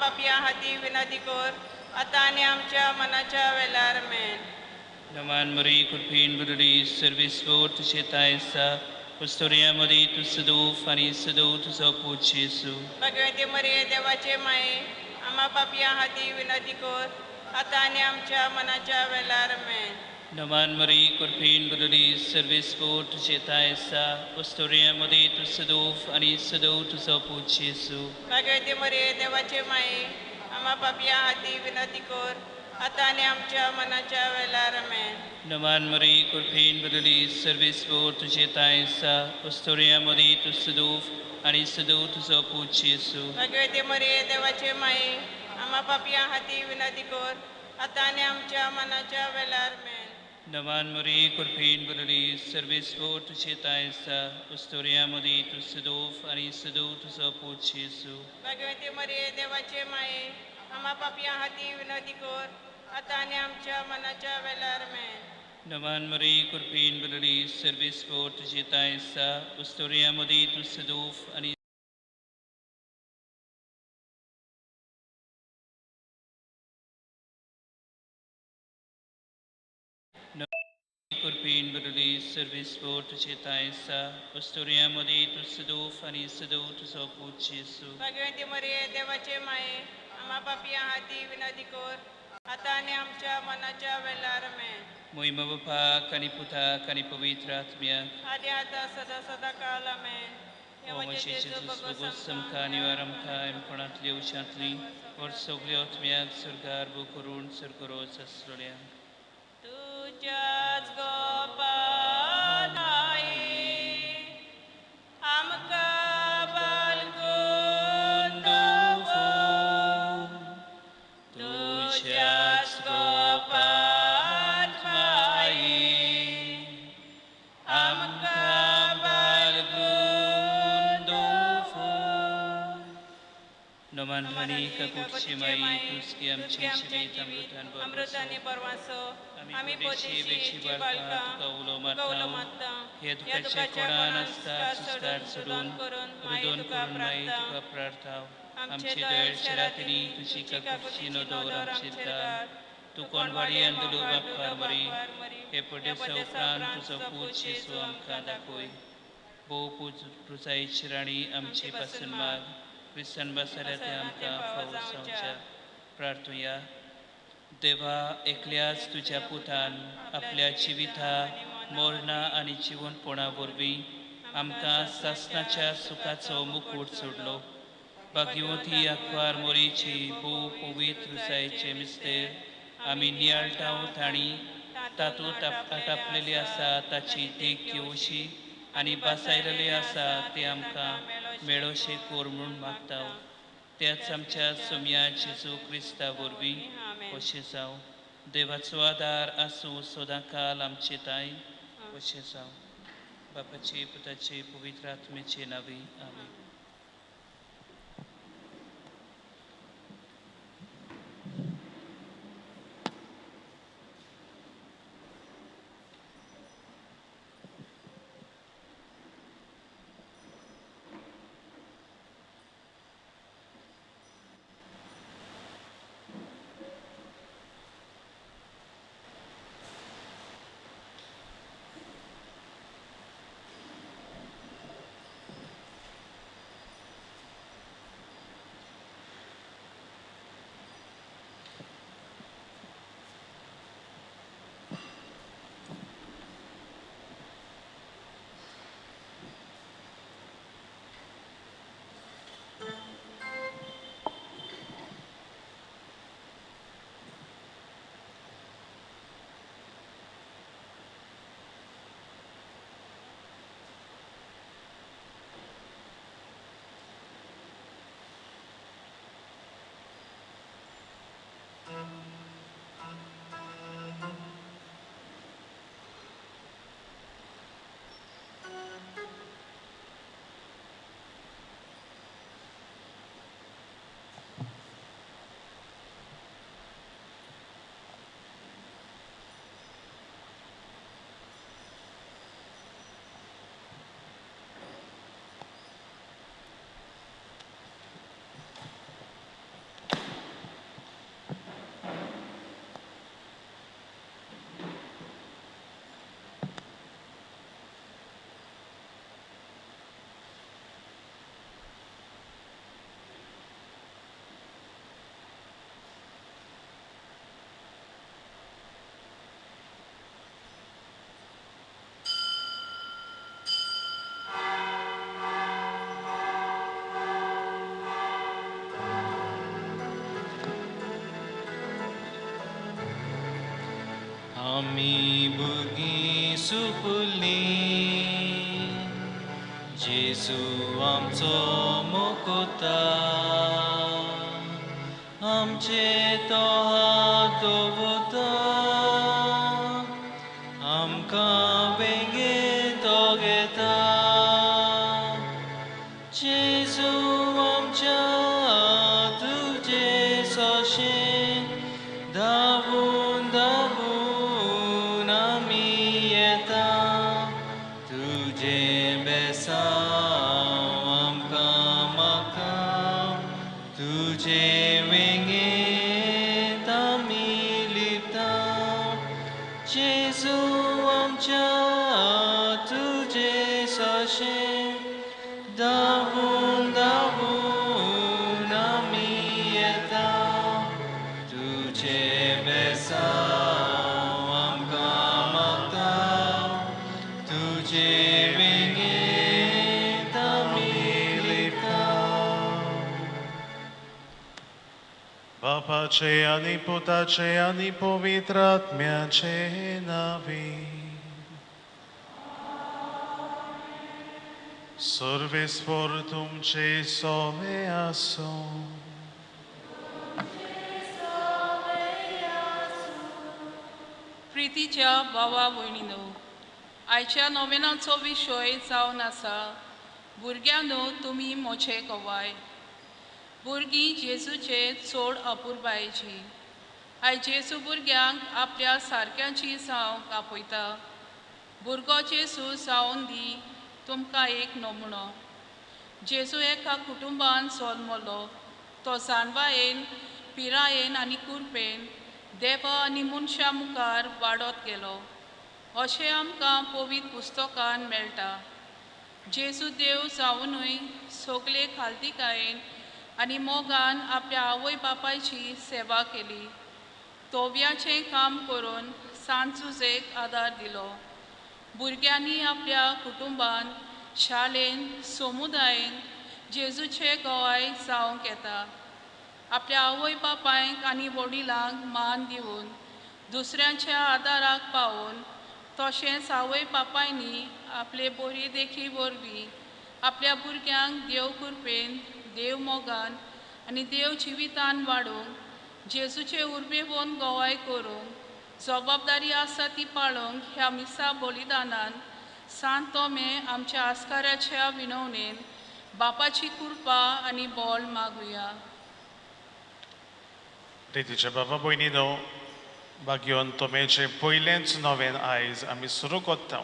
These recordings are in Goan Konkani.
पापयां खातीर विनंती कर आतां आनी आमच्या मनाच्या वेळार आमेन. नमान मरी कृपेन भरली सर्वेस्पोर तुझे ताय आसा उस्तोर्या मदीं तूं सदोफ आनी सदो तुजो पूत जेजू. भगवती मरिये देवाचे माये आमा पापयां खातीर विनंती कर आतां आनी आमच्या मनाच्या वेळार आमेन. नमान मरी कृपेन भरली सर्वेस्पोर तुझे ताय आसा उस्तोर्या मदीं तूं सदोफ आनी सदो तुजो पूत जेजू. भगवती मरिये देवाचे माये आमा पापयां खातीर विनंती कर आतां आनी आमच्या मनाच्या वेळार आमेन. नमान मरी कृपेन भरली सर्वेस्पोर तुझे ताय आसा उस्तोर्या मदीं तूं सदोफ आनी सदो तुजो पूत जेजू. भगवती मरिये देवाचे माये आमा पापयां खातीर विनंती कर आतां आनी आमच्या मनाच्या वेळार आमेन. नमान मरी कृपेन भरली सर्वेस्पोर तुझे ताय आसा उस्तोर्या मदीं तूं सदोफ आनी सदो तुजो पूत जेजू. भगवती मरिये देवाचे माये आमा पापयां खातीर विनंती कर आतां आनी आमच्या मनाच्या वेळार आमेन. नमान मरी कृपेन भरली सर्वेस्पोर तुझे ताय आसा उस्तोर्या मदीं तूं सदोफ आनी कृपेन भरली सर्वेस्पोर तुझे ताय आसा उस्तोर्या मदीं तूं सदोफ आनी सदो तुजो पूत जेजू. भगवती मरिये देवाचे माये आमा पापयां खातीर विनंती कर आतां आनी आमच्या मनाच्या वेळार आमेन. मोहिमा बापाक आनी पुताक आनी पवित्र आत्म्याक आदी आतां सदां सदां काल आमेन. हो म्हजे जेजूस भोगोस आमकां निवार आमकां एमपणांतली उशांतली वर सगल्या आत्म्याक स्वर्गार भो करून स्वर्गरोज आसलोल्या. तुज्याच गोपानाई आमकां बालगून दवर तुज्याच गोपात्माई आमकां बालगून दवर. नमान राणी काकुटची माई तुझकी आमचें जिवीत अमृतान अमृत आनी बरवासो आमी परदेशी वेची बाळकां तुका उलो मारता हे दुखाच्या कोणान आसता सुस्कार सोडून रुदोन करून माई तुका प्रार्थना आमचे दयेच्या रातींनी तुजी काकुटची नदर आमचेर घाल. तूं कोणवाडी अंदलू बापार मरी हे परदेसा उपरांत तुजो पूत जेजू आमकां दाखय. भोव पूज रुजायची राणी आमचे पासून माग क्रिस्तान बसल्या ते आमकां फावो जावच्या. प्रार्थुया. देवा एकल्याच तुज्या पुतान आपल्या जिविता मरणा आनी जिवनपणा वरवीं आमकां सासणाच्या सुखाचो मुकूट सोडलो. भाग्यवती आंकवार मोरीची भोव पवित्र जायचे मिस्तेर आमी नियाळटाव तांणी तातूंत आटापलेली आसा ताची देख घेवशी आनी बासायलेली आसा ते आमकां मेळोशे कोर म्हूण मागता. त्याच आमच्या सोम्या जेजू क्रिस्ता वरवीं अशें जावं. देवाचो आदार आसूं सदां काल आमचे ताय अशें जावं. बापाचे पुताचे पवित्र आत्म्याचे नांवी आमेन. आमी भुरगीं सुपुल्लीं जेजू आमचो मुकुता आमचे तो हात दवरता आमकां वेंगेंत तो घेता जेजू आमच्या तुजे सोशें धांवून धांवून आमी येता तुजें बेसांव आमकां मागता तुजे वेंगेंत आमी लिपता जेजू आमच्या तुजे सोशें धांवून धांवून आमी येता तुजे बेसांव आमकां मागता तुजे वेंगेंत आमी लिपता. बापाचे आनी पुताचे आनी पवित्र आत्म्याचे नांवे. सर्वेस्पर तुमचे सोवे आसूं. प्रितीच्या भावा भयणीनो, आयच्या नोवेनाचो विशय जावन आसा भुरग्यांनो तुमी मोचे गवाय. भुरगीं जेजूचे चड अपुरबायेची. आयज जेजू भुरग्यांक आपल्या सारक्यांची जावंक आपयता. भुरगो जेजू जावन दी तुमकां एक नमुनो. जेजू एका कुटुंबान जल्मलो. तो जाणवायेन पिरायेन आनी कुरपेन देवा आनी मनशां मुखार वाडत गेलो अशें आमकां पवित्र पुस्तकान मेळटा. जेजू देव जावनूय सगळे खालतीकायेन आनी मोगान आपल्या आवय बापायची सेवा केली. तोव्याचें काम करून सांजुजेक आदार दिलो. भुरग्यांनी आपल्या कुटुंबान शाळेन समुदायेन जेजूचे गवाय जावंक येता. आपल्या आवय बापायक आनी वडिलांक मान दिवन दुसऱ्यांच्या आदाराक पावोवन तशेंच आवय बापायनी आपले बरी देखी वरवीं आपल्या भुरग्यांक देव कृपेन देव मोगान आनी देव जिवितान वाडोवंक जेजूचे उर्बेवन गवाय करूंक जबाबदारी आसा ती पाळोवंक ह्या मिसा बलिदानान सांत तोमे आमच्या आस्काराच्या विनवणेन बापाची कृपा आनी बळ मागुया. प्रितीच्या बाबा भयणीनो, बागयोन तोमेचें पयलेंच नवेन आयज आमी सुरू करता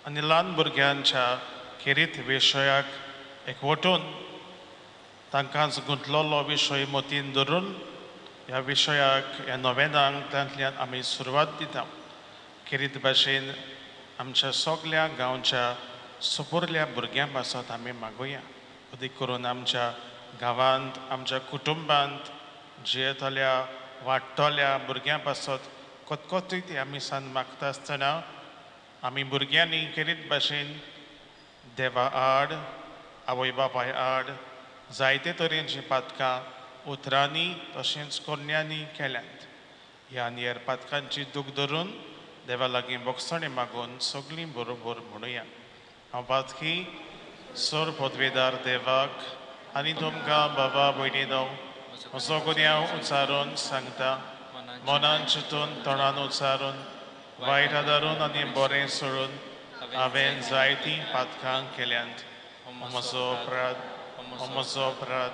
आनी ल्हान भुरग्यांच्या खेरीत विशयाक एकवटून तांकांच गुंतलेलो विशय मतीन धरून ह्या विशयाक ह्या नोवेनांक तांतल्यान आमी सुरवात दिता. खेरीत भाशेन आमच्या सगल्या गांवच्या सुपुरल्या भुरग्यां पासत आमी मागुया. अदीक करून आमच्या गांवांत आमच्या कुटुंबांत जियेतल्या वाडटल्या भुरग्यां पासत कतकतूय ती आमी सान मागता आसतना आमी भुरग्यांनी खेरीत भाशेन देवा आड आवय बापाय आड जायते तरेचीं पातकां उतरांनी तशेंच कोरण्यांनी केल्यांत. ह्या आनी हेर पातकांची दूख धरून देवा लागीं बोगसणें मागून सगळीं बरोबर म्हणुया. हांव पातकी सोर पदवेदार देवाक आनी तुमकां बाबा भयणीनो म्हजो गुन्यांव उचारून सांगता. मनान चिंतून तोंडान उचारून वायट आदारून आनी बरें सोडून हांवें जायतीं पातकां केल्यांत. म्हजो अपराध, म्हजो अपराध,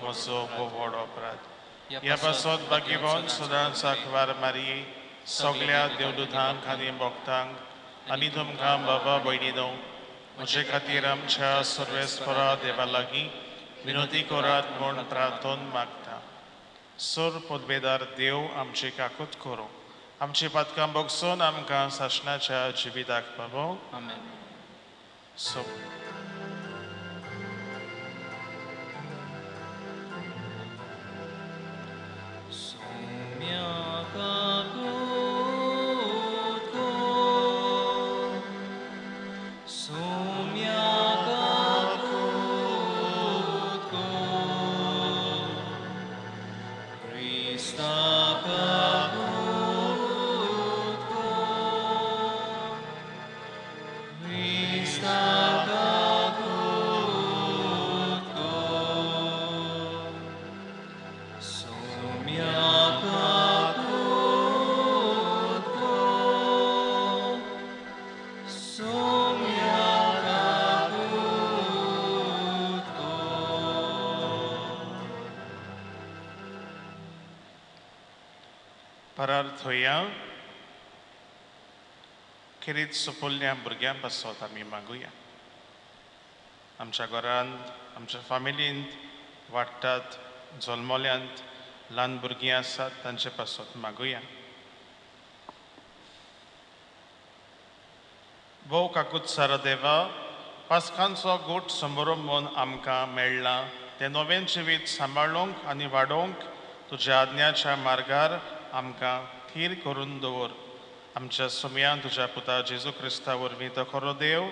म्हजो व्हड अपराध. ह्या पासत भाग्यवान सदांच आंकवार मारये सगल्या देवदूतांक आनी भक्तांक आनी तुमकां बाबा भयणीनो म्हजे खातीर आमच्या सर्वेस्परा देवा लागीं विनोदी करात म्हूण प्रार्थन मागता. सोर पदवेदार देव आमची काकूत करूं, आमची पातकां बगसून आमकां सासणाच्या जिविताक पावोवं. आमेन. सो Krista kakut परार थोया खेरीत सोपल्ल्या भुरग्यां पासत आमी मागुया. आमच्या घरांत, आमच्या फामिलींत वाडटात, जल्मल्यांत ल्हान भुरगीं आसात तांचे पासत मागुया. भोव काकूत सारा देवा, पास्कांचो गोट समोर म्हूण आमकां मेळ्ळा तें नवें जिवीत सांबाळूंक आनी वाडोवंक तुज्या आज्ञाच्या मार्गार आमकां थीर करून दवर. आमच्या सोम्यान तुज्या पुता जेजू क्रिस्ता वरवीं तो खरो देव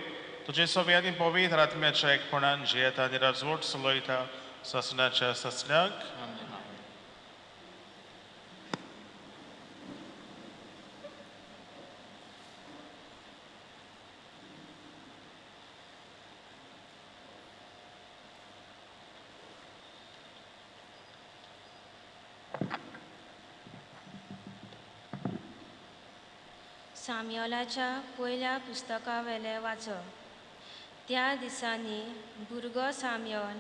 तुजे सोम्यांनी पवित्र आत्म्याच्या एकपणान जियेता आनी राजवट चलयता ससनाच्या ससण्याक. साम्योलाच्या पयल्या पुस्तकावेलें वाचप. त्या दिसांनी भुरगो साम्योल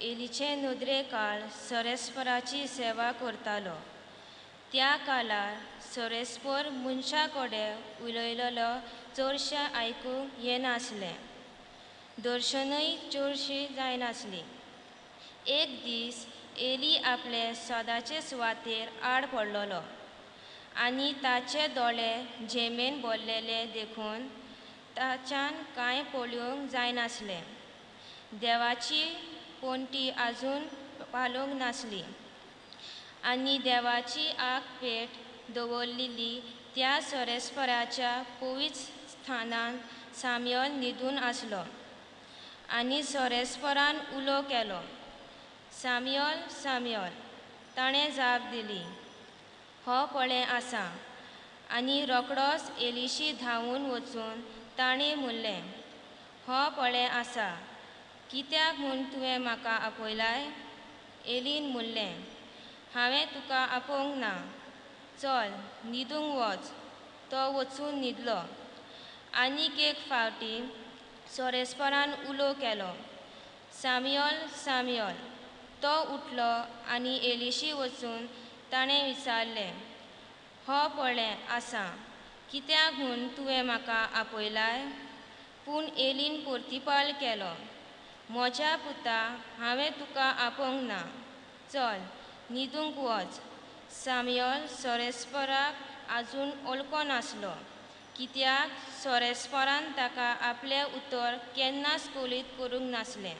एलीचे नदरे काळ सरेस्पराची सेवा करतालो. त्या काळार सरेस्पर मनशा कडेन उलयलेलो चडशें आयकूंक येनासलें, दर्शनूय चडशीं जायनासली. एक दीस एली आपले सदाचे सुवातेर आड पडलेलो आनी ताचे दोळे झेमेन भरलेले देखून ताच्यान कांय पळोवंक जायनासलें. देवाची पणटी आजून पालोवंक नासली आनी देवाची आग पेट दवरलेली त्या सरेस्पराच्या पवित्र स्थानांत साम्योल न्हिदून आसलो. आनी सरेस्परान उलो केलो, साम्योल, साम्योल. ताणें जाप दिली, हो पळय आसा. आनी रोखडोच एलिशी धांवून वचून ताणें म्हणलें, हो पळय आसा, कित्याक म्हूण तुवें म्हाका आपयलाय? एलीन म्हणलें, हांवें तुका आपोवंक ना, चल न्हिदूंक वच. तो वचून न्हिदलो. आनीक एक फावटी सोरेस्परान उलो केलो, साम्योल, साम्योल. तो उठलो आनी एलिशी वचून ताणें विचारलें, हो पळय आसा, कित्याक म्हूण तुवें म्हाका आपयलाय? पूण एलीन प्रतिपाल केलो, म्हज्या पुता, हांवें तुका आपोवंक ना, चल न्हिदूंक वच. साम्योल सोरेस्पराक आजून वळखो नासलो, कित्याक सोरेस्परान ताका आपलें उतर केन्नाच कळीत करूंक नासलें.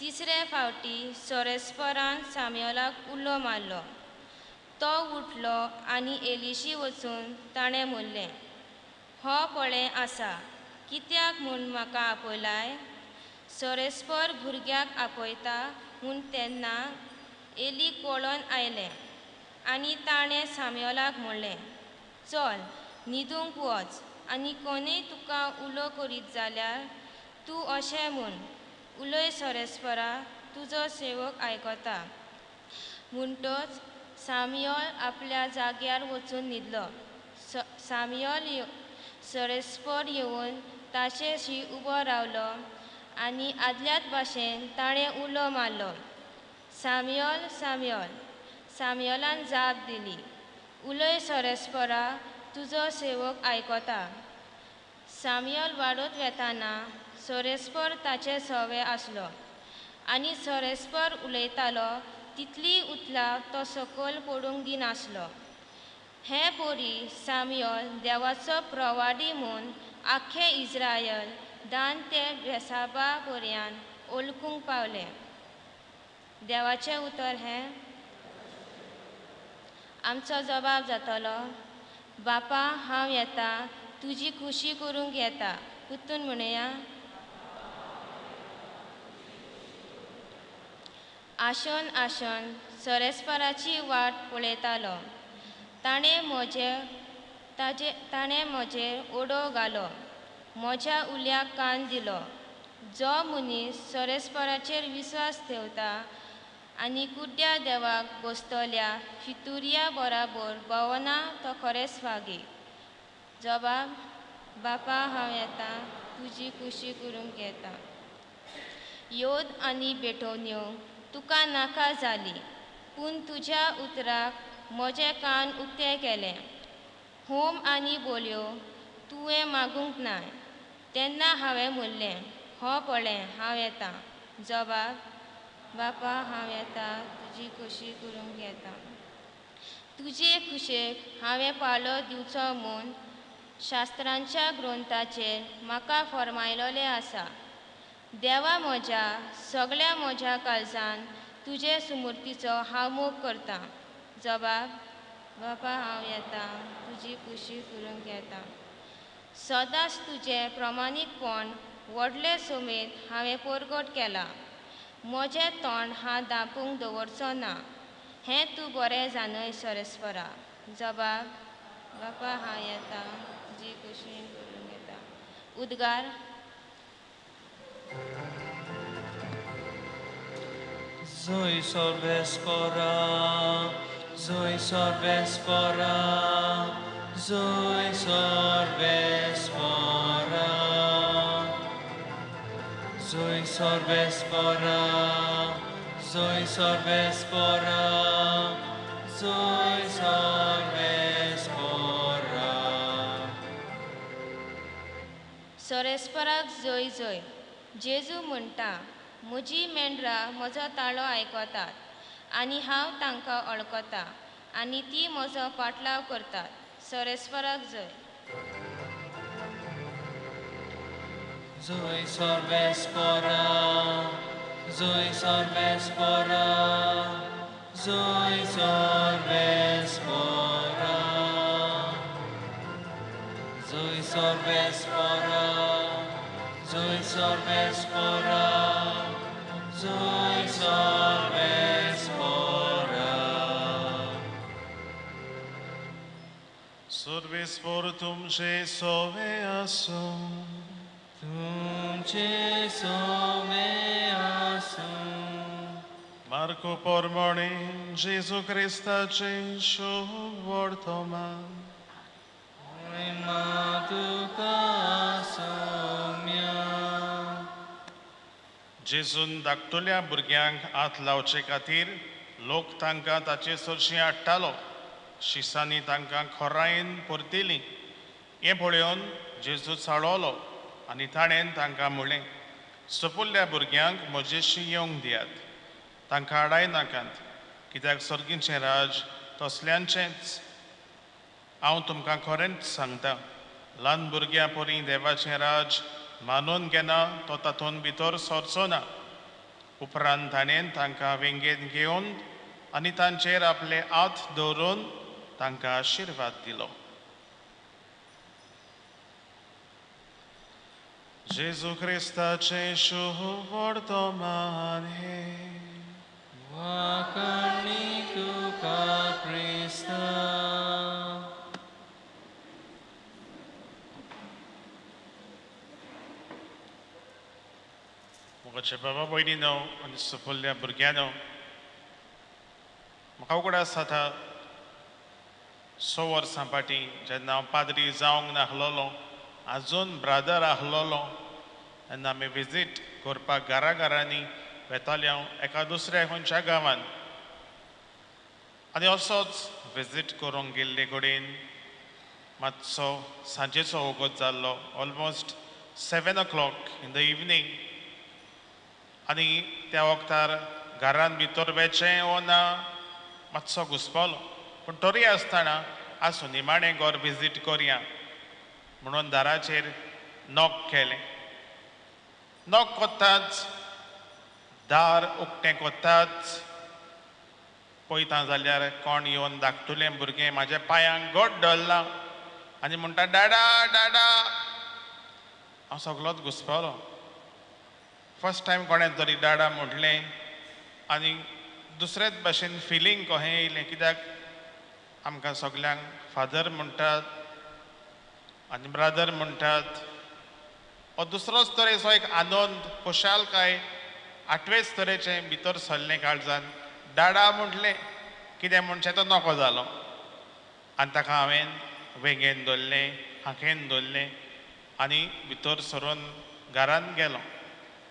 तिसरे फावटी सोरेस्परान साम्योलाक उलो मारलो. तो उठलो आनी एलिशी वचून ताणें म्हणलें, हो पळय आसा, कित्याक म्हूण म्हाका आपयलाय? सोरेस्पर भुरग्याक आपयता म्हूण तेन्ना एली कळोन आयलें आनी ताणें साम्योलाक म्हणलें, चल न्हिदूंक वच आनी कोणूय तुका उलो करीत जाल्यार तूं अशें म्हूण, उलय सोरेस्परा, तुजो सेवक आयकता. म्हणटच साम्योल आपल्या जाग्यार वचून न्हिदलो. साम्योल सोरेस्पर येवन ताचेशी उबो रावलो आनी आदल्याच भाशेन ताणें उलो मारलो, साम्योल, साम्योल. साम्योलान जाप दिली, उलय सोरेस्परा, तुजो सेवक आयकता. साम्योल वाडत वेताना सोरेस्पर ताचे सवे आसलो आनी सोरेस्पर उलयतालो तितली उतलां तो सकयल पडूंक दिनासलो. हे परी साम्योल देवाचो प्रवाडी म्हूण आख्खें इस्रायल दान ते बेसाबा पर्यान वळखूंक पावले. देवाचें उतर हें. आमचो जबाब जातलो, बापा हांव येता, तुजी खुशी करूंक येता. पुतून म्हणया, आशन आशन सोरेस्पराची वाट पळयतालो. ताणें म्हजेर ओडो घालो, म्हज्या उल्याक कान दिलो. जो मनीस सोरेस्पराचेर विस्वास ठेवता आनी कुड्ड्या देवाक बसतल्या फितुर्या बराबर भोंवना तो खरेंच फागी. जबाब, बापा हांव येता, तुजी खुशी करूंक येता. योद आनी भेटवण्यो तुका नाका जाली, पूण तुज्या उतराक म्हजे कान उक्ते केले. होम आनी बोलयो तुवें मागूंक नाय. तेन्ना हांवें म्हणलें, हो पळय हांव येता. जबाब, बापा हांव येता, तुजी खोशी करूंक येता. तुजे खुशेक हांवें पालो दिवचो म्हूण शास्त्रांच्या ग्रंथाचेर म्हाका फर्मायलोलें आसा. देवा म्हज्या, सगळ्या म्हज्या काळजान तुजे सुमूर्तीचो हांव मोग करतां. जबाब, बापा हांव येता, तुजी खुशी करूंक येता. सदांच तुजें प्रमाणीकपण व्हडले समेत हांवें परगट केलां. म्हजें तोंड हांव धांपूंक दवरचो ना, हें तूं बरें जाणय सरेस्परा. जबाब, बापा हांव येता, तुजी खुशी करूंक येता. उद्गार. Zoe sorvespora, Zoe sorvespora, Zoe sorvespora. Zoe sorvespora, Zoe sorvespora, Zoe sorvespora. सोरेस्पराक जोय जोय. जेजू म्हणटा, म्हजी मेंढरां म्हजो ताळो आयकतात आनी हांव तांकां वळखता आनी ती म्हजो पाटलाव करतात. सोरेस्पराक जोय. Zoe sorvespora, Zoe sorvespora, Zoe sorvespora. Zoe sorvespora, Zoe sorvespora, Zoe sorvespora. Sorvespor तुमचे सोवे आसूं. तुमचे सोवे आसूं. मार्को पोरमोणे जेजू क्रिस्ताचे शुभ वर्तमान. महिमा तुका सोम्या. जेजून धाकटुल्या भुरग्यांक हात लावचे खातीर लोक तांकां ताचे सरशीं हाडटालो. शिसांनी तांकां खोरायेन परतिली. हें पळोवन जेजू चाळवलो आनी ताणें तांकां म्हणलें, सोपुल्ल्या भुरग्यांक म्हजेशी येवंक दियात, तांकां आडाय नाकात, कित्याक सर्गीचें राज तसल्यांचेंच. हांव तुमकां खरेंच सांगता, ल्हान भुरग्यां परी देवाचें राज मानून घेना तो तातूंत भितर सरचो ना. उपरांत ताणें तांकां वेंगेंत घेवन आनी तांचेर आपले हात दवरून तांकां आशिर्वाद दिलो. जेजू क्रिस्ताचें शुभ वर्तमान हें. वाखाणी तुका क्रिस्ता. म्हज्या बाबा भयणीनो आनी सुपुल्ल्या भुरग्यांनो, म्हाका उगडास जाता 6 वर्सां फाटीं जेन्ना हांव पाद्री जावंक नासलेलो, आजून ब्रादर आसलेलो, तेन्ना आमी विजीट करपाक घरा घरांनी वेताले हांव एका दुसऱ्या खंयच्या गांवांत. आनी असोच विजीट करूंक गेल्ले कडेन मातसो सांजेचो वगत जाल्लो, almost 7 o'clock in the evening. आनी त्या वखतार घरान भितर वेचें वो ना मातसो घुसपलो, पूण तरी आसतना आसूं निमाणें घर विजीट करया म्हणून दाराचेर नॉक केलें. नॉक कोत्ताच, दार उक्तें कोत्ताच पळयता जाल्यार कोण येवन धाकटुलें भुरगें म्हाज्या पांयांक घट धरलां आनी म्हणटा, डाडा डाडा. हांव सगलोच घुसपलो. फर्स्ट टायम कोणें तरी डाडा म्हटलें आनी दुसरेच भाशेन फिलींग कहें येयलें, कित्याक आमकां सगल्यांक फादर म्हणटात आनी ब्रादर म्हणटात. हो दुसरोच तरेचो एक आनंद, खुशालकाय आठवेच तरेचें भितर सरलें काळजान. डाडा म्हटलें, कितें म्हणचें तो नको जालो आनी ताका हांवें वेंगेन धरलें, हांकेन धरलें आनी भितर सरून घरांत गेलो.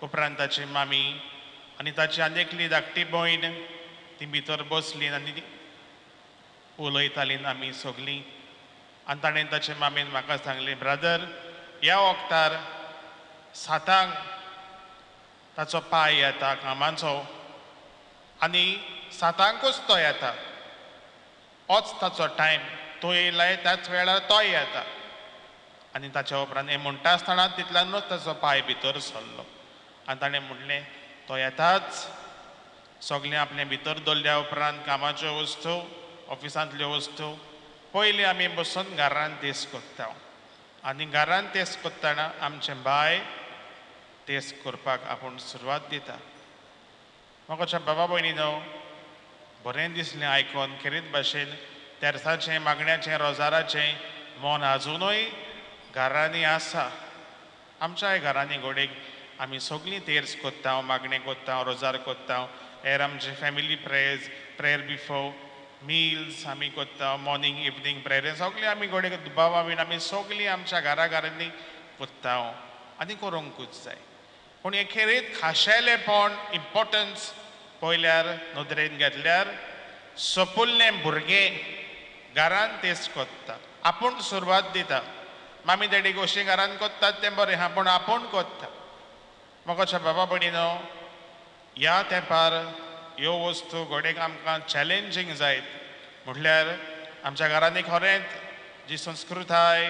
उपरांत ताची मामी आनी ताची आनी एकली धाकटी भयण ती भितर बसली आनी उलयतालीं आमी सगलीं. आनी ताणें ताचे मामीन म्हाका सांगलें, ब्रदर ह्या वखदार 7 ताचो पांय येता कामाचो आनी 7 तो येता, होच ताचो टायम, तो येयलाय त्याच वेळार तोय येता. आनी ताच्या उपरांत हें म्हणटा आसतना तितल्यानूच ताचो पांय भितर सरलो आनी ताणें म्हणलें तो येताच. सगळें आपलें भितर दवरल्या उपरांत कामाच्यो वस्तू, ऑफिसांतल्यो वस्तू पयलीं आमी बसून घरान तेस करता आनी घरान तेस करतना आमचें बाय तेस करपाक आपूण सुरवात दिता. म्हाका बाबा भयणीनो बरें दिसलें आयकोन खेरीत भाशेन तेर्साचें, मागण्याचें, रोजाराचें मन आजुनूय घरांनी आसा. आमच्याय घरांनी घोडेक आमी सगळीं तेर्स कोत्ता, मागणें कोत्ता, रोजार कोत्ता, हेर आमचे family prayers, prayer before meals आमी कोत्ता, मॉर्निंग इवनींग प्रेयर सगळीं आमी घोडेक दुबावा बीन आमी सगळीं आमच्या घरा घरांनी कोत्ता आनी करूंकूच जाय. पूण हे खेरीत खाशेलेपण इम्पोर्टन्स पळयल्यार नदरेन घेतल्यार सोपुल्लें भुरगें घरान तेच कोत्ता, आपूण सुरवात दिता. मामी डॅडी गोश्टी घरान कोत्तात तें बरें आहा, पूण आपूण कोत्ता. म्हाका बाबा भयणीनो ह्या तेंपार ह्यो वस्तू घोडेक आमकां चॅलेंजींग जायत. म्हटल्यार आमच्या घरांनी खरेंच जी संस्कृताय,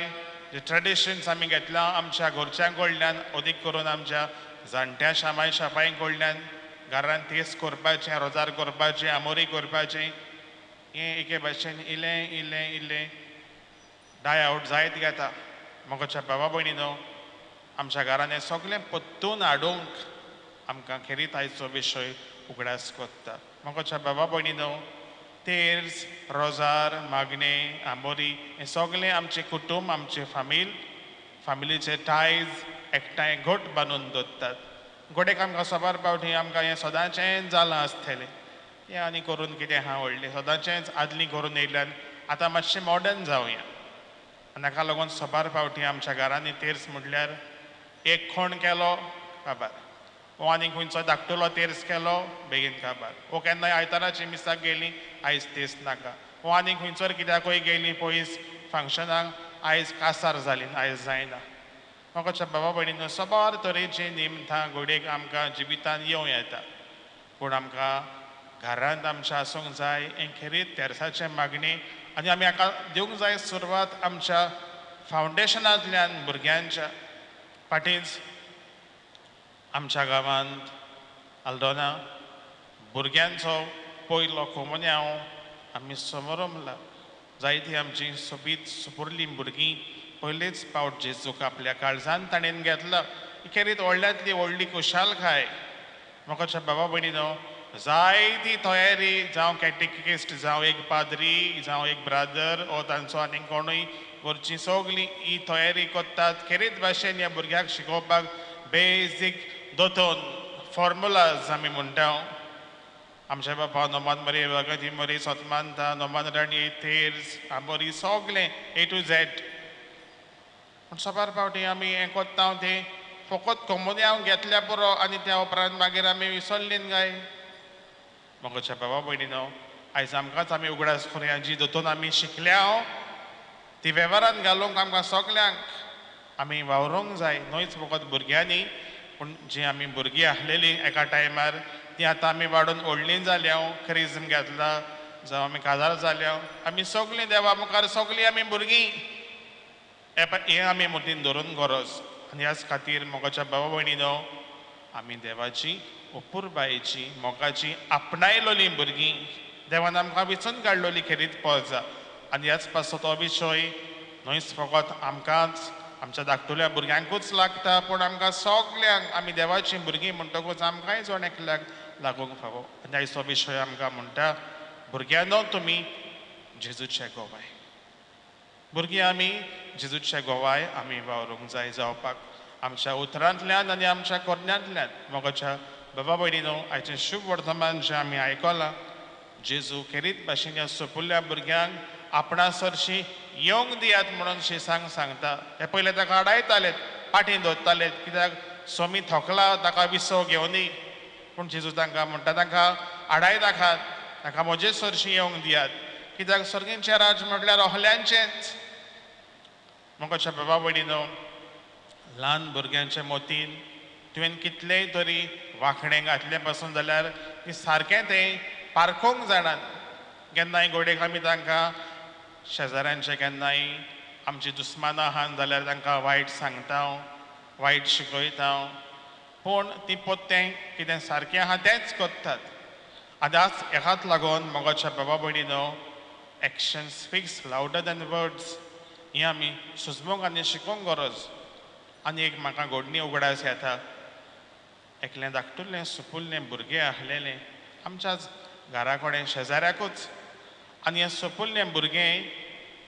जे ट्रेडिशन्स आमी घेतला आमच्या घरच्यां कडल्यान, अदीक करून आमच्या जाणट्या शामाय शापाय कडल्यान घरान तेस करपाचें, रोजार करपाचें, आमोरी करपाचें, हें एके भाशेन इल्लें इल्लें इल्लें डाय आवट जायत घेता. म्हाका बाबा भयणीनो आमच्या घरान हें सगळें पत्तून हाडूंक आमकां खेरीत आयचो विशय उगडास कोत्ता. म्हाका बाबा भयणीनो तेर्स, रोजार, मागणें, आमोरी हें सगळें आमचें कुटूंब, आमचें फामील, फामिलीचे टायज एकठांय घट बांदून दवरतात. घोडेक आमकां साबार फावटी आमकां हें सदांचेंच जालां आसतलें, हें आनी करून कितें आहा व्हडलें सदांचेंच आदलीं करून येयल्यान आतां मातशें मॉडर्न जावया. आनी हाका लागून साबार फावटी आमच्या घरांनी तेर्स म्हटल्यार एक खोण केलो काबार, वो आनी खंयचो धाकटुलो तेर्स केलो बेगीन काबार, वो केन्नाय आयताराची मिसाक गेली आयज तेर्स नाका, वो आनी खंयसर कित्याकूय गेली पयस फंक्शनाक आयज कासार जाली आयज जायना. म्हाका बाबा भयणीनो साबार तरेची निमतां घोडेक आमकां जिवितान येवं येता, पूण आमकां घरांत आमच्या आसूंक जाय हें खेरीत तेर्साचें मागणें आनी आमी हाका दिवंक जाय सुरवात आमच्या फावंडेशनांतल्यान भुरग्यांच्या. फाटींच आमच्या गांवांत आल्दोना भुरग्यांचो पयलो कोमुन्यांव आमी समरमला. जायतीं आमची सोबीत सुपुरलीं भुरगीं पयलेच पावट जेजूक आपल्या काळजान ताणेन घेतला. खेरीत व्हडल्यांतली व्हडली खुशालकाय. म्हाका बाबा भयणीनो जायती तयारी, जावं कॅटेकिस्ट, जावं एक पाद्री, जावं एक ब्रादर ओ तांचो आनी कोणूय घरचीं सगळीं ही तयारी करतात खेरीत भाशेन ह्या भुरग्याक शिकोवपाक बेजीक दोतोन फॉर्मुलाज आमी म्हणटा. आमच्या बाबा नोमान मरी, भगती मरी, सतमानता, नोमान राणी, तेर्स, आमोरी सगळें ए टू झॅड. पूण साबार फावटी आमी हें कोत्ता तें फकत कोमुन्यांव घेतल्या पुरो आनी त्या उपरांत मागीर आमी विसरलीन काय. म्हज्या बाबा भयणीनो आयज आमकांच आमी उगडास करुया जी दोतोन आमी शिकल्या ती वेव्हारान घालूंक आमकां सगल्यांक आमी वावरूंक जाय. न्हयच फकत भुरग्यांनी, पूण जी आमी भुरगीं आसलेलीं एका टायमार ती आतां आमी वाडून व्हडलीं जाल्या, क्रिज्म घेतला, जावं आमी काजार जाल्या, आमी सगलीं देवा मुखार सगलीं आमी भुरगीं हें आमी मुतीन धरून गरज. आनी ह्याच खातीर मोगाच्या बाबा भयणीनो आमी देवाची अपुरबायेची मोगाची आपणायलोलीं भुरगीं देवान आमकां विचून काडलोली खेरीत पळजा. आनी ह्याच पासत हो विशय न्हयच फकत आमकांच आमच्या धाकटुल्या भुरग्यांकूच लागता, पूण आमकां सगल्यांक आमी देवाचीं भुरगीं म्हणटकूच आमकांय जण एकल्याक लागूंक फावो. आनी आयचो विशय आमकां म्हणटा भुरग्यांनो तुमी जेजूचे गोवाय. भुरगीं आमी जेजूचे गोवाय आमी वावरूंक जाय जावपाक आमच्या उतरांतल्यान आनी आमच्या करण्यांतल्यान. मोगाच्या बाबा भयणीनो आयचें शुभ वर्तमान जें आमी आयकलां जेजू खेरीत भाशेन ह्या सोपुल्ल्या भुरग्यांक आपणा सरशी येवंक दियात म्हणून शिसांक सांगता. हे पयले ताका आडायतालेत, पाटीं दवरतालेत, कित्याक सोमी थकला ताका विसव घेवनी. पूण जेजू तांकां म्हणटा तांकां आडाय नाकात, तांकां म्हजे सरशी येवंक दियात. कित्याक सर्गींचें राज म्हटल्यार ओहल्यांचेंच. म्हाका बाबा भयणीनो, ल्हान भुरग्यांचे मोतीन तुवें कितलेंय तरी वांकणें घातलें पासून जाल्यार ती सारकें तें पारखूंक जाणात. केन्नाय घोडेक आमी तांकां शेजाऱ्यांचें केन्नाय आमची दुस्मानां आहात जाल्यार तांकां वायट सांगता, वायट शिकयता, पूण ती पोत्तें कितें सारकें आहा तेंच करतात. आनी आज हेकाच लागून मोगाच्या बाबा भयणीनो, action speaks louder than words हें आमी सुजमूंक आनी शिकोवंक गरज. आनी एक म्हाका घोडणी उगडास येता, एकलें धाकटुलें सुपुल्लें भुरगें आसलेलें आमच्याच घरा कडेन शेजाऱ्याकूच. आनी हें सुपुल्लें भुरगें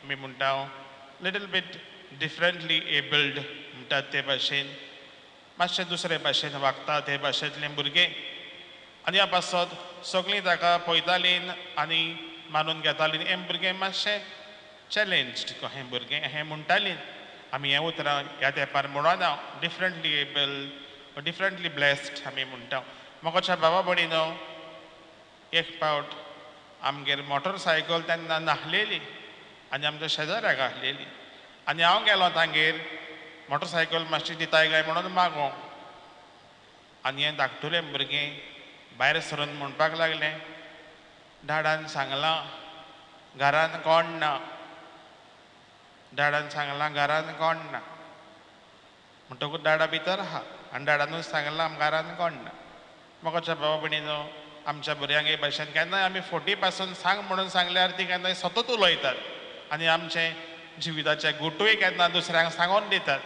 आमी म्हणटा लिटल बीट डिफरंटली एबल्ड म्हणटात ते भाशेन, मातशें दुसरे भाशेन वागता ते भाशेंतलें भुरगें. आनी ह्या पासत सगळीं ताका पळयतालीं आनी मानून घेतालीं हें भुरगें मातशें चॅलेंज्ड कहें भुरगें हें म्हणटालीं. आमी हें उतरां ह्या तेंपार म्हणना, डिफरंटली एबल, डिफरंटली ब्लेस्ड आमी म्हणटा. म्हाका बाबा भयणीनो, एक फावट आमगेर मोटरसायकल तेन्ना नासलेली आनी आमच्या शेजाऱ्याक आसलेली आनी हांव गेलो तांगेर मोटरसायकल मातशी दिताय काय म्हणून मागोंक. आनी हें धाकटुलें भुरगें भायर सरून म्हणपाक लागलें, डाडान सांगलां घरान कोण ना, डाडान सांगलां घरान कोण ना. म्हणटकूच डाडा भितर आहा आनी डाडानूच सांगलां घरान कोण ना. म्हाका बाबा भयणीनो, आमच्या भुरग्यांक हे भाशेन केन्नाय आमी फोटी पासून सांग म्हणून सांगल्यार ती केन्नाय सतत उलयतात आनी आमचें जिविताचे गुटूय केन्ना दुसऱ्यांक सांगून दितात.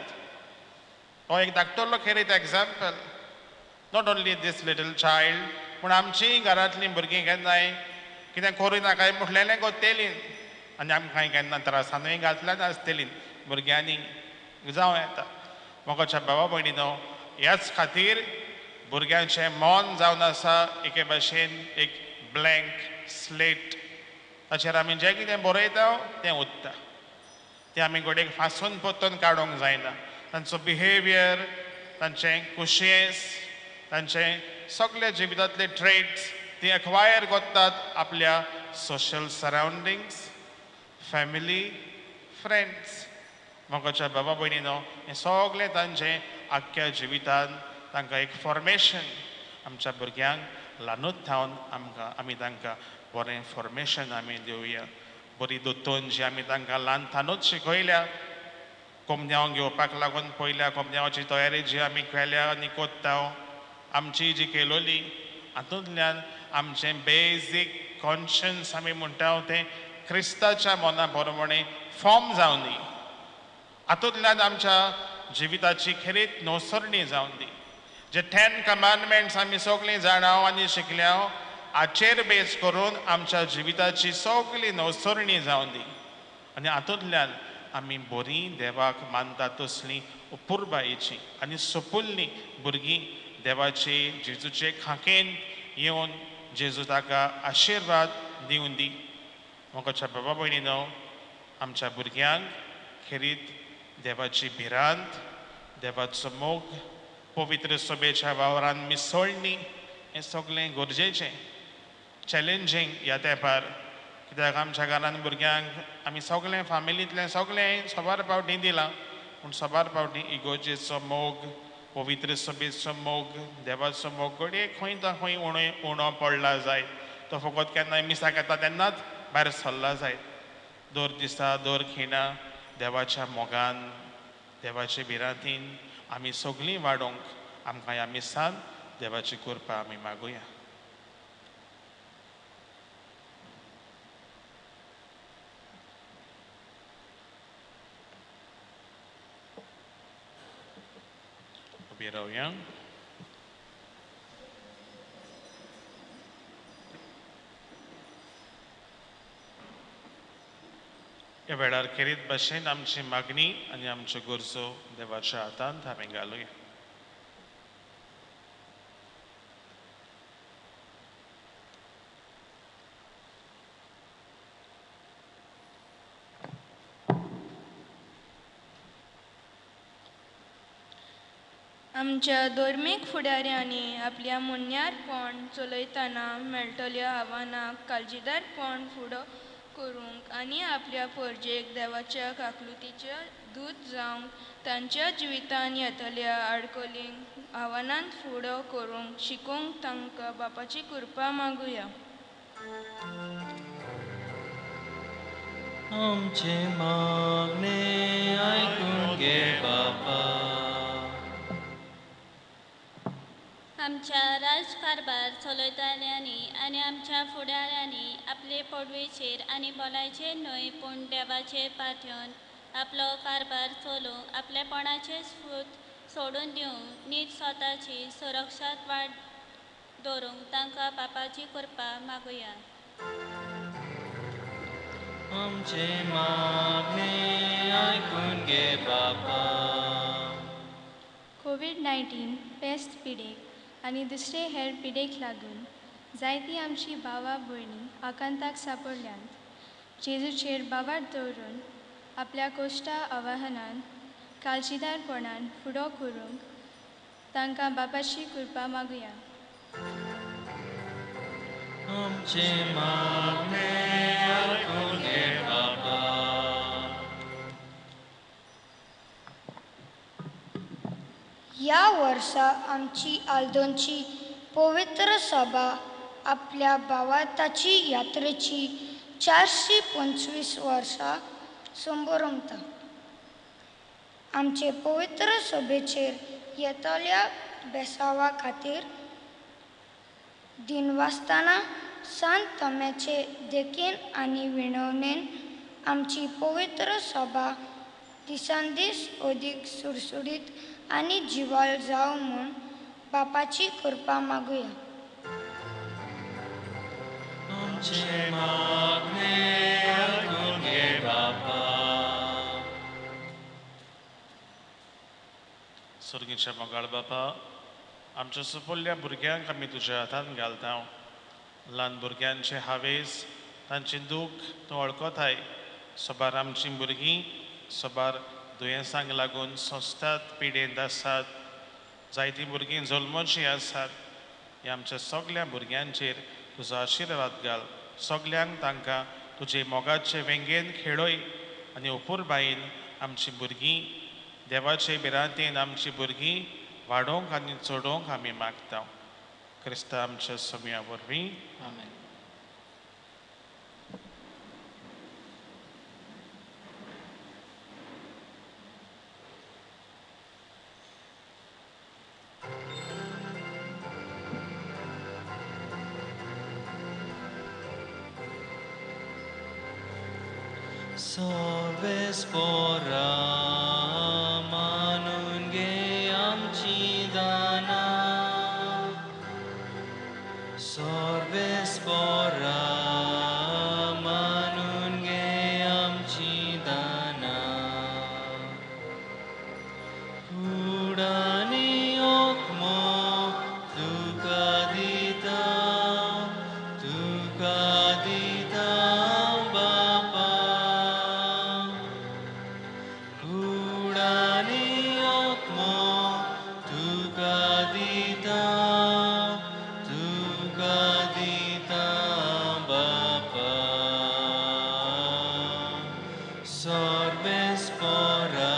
हो एक धाकटुलो खेरीत example, not only this little child, पूण आमचीं घरांतलीं भुरगीं केन्नाय कितें करूं नाकाय म्हटलेलें कोत्तेलीं आनी आमकां केन्ना त्रासानूय घातल्या नासतलीं भुरग्यांनी जावं येता. मोगाच्या बाबा भयणीनो, ह्याच खातीर भुरग्यांचें मन जावन आसा एके भाशेन एक ब्लँक स्लेट, ताचेर आमी जें कितें बरयता तें उत्ता, तें आमी घडयेक फासून परतून काडूंक जायना. तांचो बिहेवियर, तांचें कुशेंस, तांचे सगळे जिवितांतले ट्रेट्स ती एक्वायर करतात आपल्या सोशल सरावंडिंग्स, फॅमिली, फ्रेंड्स. मोगाच्या बाबा भयणीनो, हें सगळें तांचें आख्ख्या जिवितान तांकां एक फॉर्मेशन, आमच्या भुरग्यांक ल्हानूच थावन आमकां आमी तांकां बरें फॉर्मेशन आमी दिवया. बरी दोतोन जी आमी तांकां ल्हान थानूच शिकयल्या, कोमन्यांव घेवपाक लागून पयल्या कोमन्यांवाची तयारी जी आमी केल्या आनी कोत्ता आमची जी केलोली, हातूंतल्यान आमचें बेजीक कॉन्शन्स आमी म्हणटा तें क्रिस्ताच्या मना प्रमाणे फॉर्म जावन दी. हातूंतल्यान आमच्या जिविताची खेरीत नवसरणी जावन दी. जे 10 कमांडमेंट्स आमी सगळीं जाणाव आनी शिकल्या हाचेर बेस करून आमच्या जिविताची सगळी नवसरणी जावन दी. आनी हातूंतल्यान आमी बरीं देवाक मानता तसलीं अपुरबायेचीं आनी सोपुल्लीं भुरगीं देवाचे जेजूचे खांकेन येवन जेजू ताका आशिर्वाद दिवन दी. मोगाच्या बाबा भयणीनो, आमच्या भुरग्यांक खेरीत देवाची भिरांत, देवाचो मोग, पवित्र सभेच्या वावरान मिसळणी हें सगळें गरजेचें, चॅलेंजींग ह्या तेंपार. कित्याक आमच्या घरान भुरग्यांक आमी सगळें फामिलींतलें सगळें साबार फावटी दिलां, पूण साबार फावटी इगोर्जेचो मोग, पवित्र सभेचो मोग, देवाचो मोग घडये खंय ना खंय उणो पडला जायत. तो फकत केन्नाय मिसाक येता तेन्नाच भायर सरला जायत. दर दिसा दर खिणा देवाच्या मोगान, देवाचे भिरांतीन आमी सगळीं वाडोवंक आमकां ह्या मिसान देवाची कृपा आमी मागुया. उबी रावया. ह्या वेळार खेरीत भाशेन आमची मागणी आनी आमच्यो गरजो देवाच्या हातांत आमी घालुया. आमच्या धर्मीक फुडाऱ्यांनी आपल्या म्हणण्यारपण चलयतना मेळटल्या आव्हानाक काळजीदारपण फुडो करूंक आनी आपल्या परजेक देवाच्या काकलुतीच्या दूत जावंक तांच्या जिवितान येतल्या आडकलींक आव्हानांत फुडो करूंक शिकोवंक तांकां बापाची कृपा मागुया. आमचे मागणे आयकून घे बापा. आमच्या राजकारभार चलयतल्यांनी आनी आमच्या फुडाऱ्यांनी आपले पडवेचेर आनी भलायचेर न्हय पूण देवाचेर पातयेवन आपलो कारभार चलोवंक आपलेपणाचे स्फूर्त सोडून दिवंक नीट स्वताची सुरक्षात वाट दवरूंक तांकां बापाची कृपा मागुया. आमचे मागणे आयकून घे बापा. कोवीड-19 पेस्त पिडेक आनी दुसरे हेर पिडेक लागून जायती आमची भावा भयणी आकांताक सापडल्यांत. जेजूचेर भावार्थ दवरून आपल्या कोश्टा आवाहनान काळजीदारपणान फुडो करूंक तांकां बापाची कृपा मागुया. आमचे मागणे आयकून घे बापा. ह्या वर्सा आमची आल्दोनची पवित्र सभा आपल्या भावार्थाची यात्रेची 425 वर्सां संबरमता. आमचे पवित्र सभेचेर येतल्या बेसावा खातीर दिनवासतना सांत तम्याचे देखीन आनी विणवणेन आमची पवित्र सभा दिसान दीस अदीक सुडसुडीत आनी जिवाळ जावं म्हूण बापाची कृपा मागुया. आमचे मागणे आयकून घे बापा. सर्गीच्या मोगाळ बापा, आमच्या सुपुल्ल्या भुरग्यांक आमी तुज्या हातान घालता. ल्हान भुरग्यांचे हावेस, तांचें दूख तूं वळखताय. सबार आमचीं भुरगीं सबार दुयेंसांक लागून सोंसतात, पिडेंत आसात. जायतीं भुरगीं जल्मचीं आसात. ह्या आमच्या सगल्या भुरग्यांचेर तुजो आशिर्वाद घाल. सगल्यांक तांकां तुजे मोगाचे वेंगेन खेळय आनी अपुरबायेन आमचीं भुरगीं देवाचे भिरांतेन आमचीं भुरगीं वाडोवंक आनी चडोवंक आमी मागता. क्रिस्ता आमच्या समया वरवीं. आमेन. Solves pora मानून घे आमची दाना. Solves pora मानून घे आमची दाना. कुडानी ओकमो तुका दिता, तुका दिता बापा. कुडानी ओकमो तुका दिता, तुका दिता बापा. सर्वेस पोरा